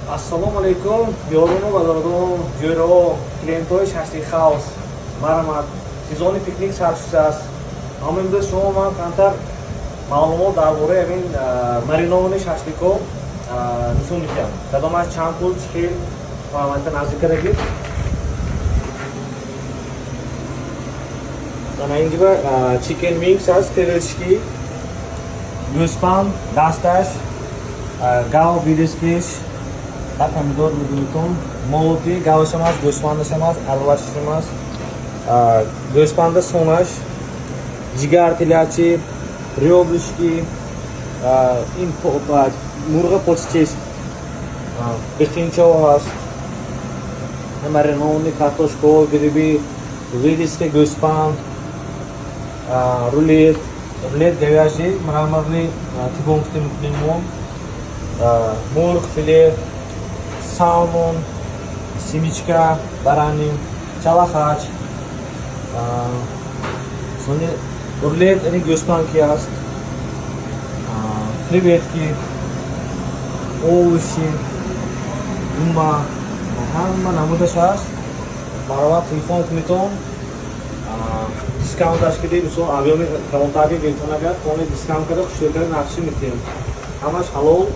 Ассалому алайкум, ёрону ва дородон, ҷӯрао, клиентҳои Шашлик Хаус. Марҳамат, сезони пикник сар шудааст. Аммо имрӯз шумо ман камтар маълумот дар бораи ҳамин маринованный шашликҳо нишон медиҳам. Кадомаш чанд пул, чӣ хел, маълумота наздика дагир. Ана инҷа chicken wings аст, тарелочки, гӯспанд, дасташ, гав вирискиш, ва помидор мебинитон, молоти гавашам аст, гӯспандашам аст, алвашашам аст, гӯспанда сонаш, ҷигар телячий, рёбрышки, ин мурға почечиш, бихинчо ҳаст, маринованный картошка, гриби, вырезка гӯспанд, рулет, рулет говяжий, мраморный тибон мекунем, мурғ филе, салмон, семечка, баранин, чалахач, сони рулет ини гӯспанд ки аст, креветки, овощи, дума, ҳама намудаш ҳаст. Марҳамат, телефон кунитон, дискаунташ киди, мисол объёми калонтарги гирифтон, агар тони дискаунт карда, хушрӯкара нақши метиҳем. Ҳамаш ҳалол.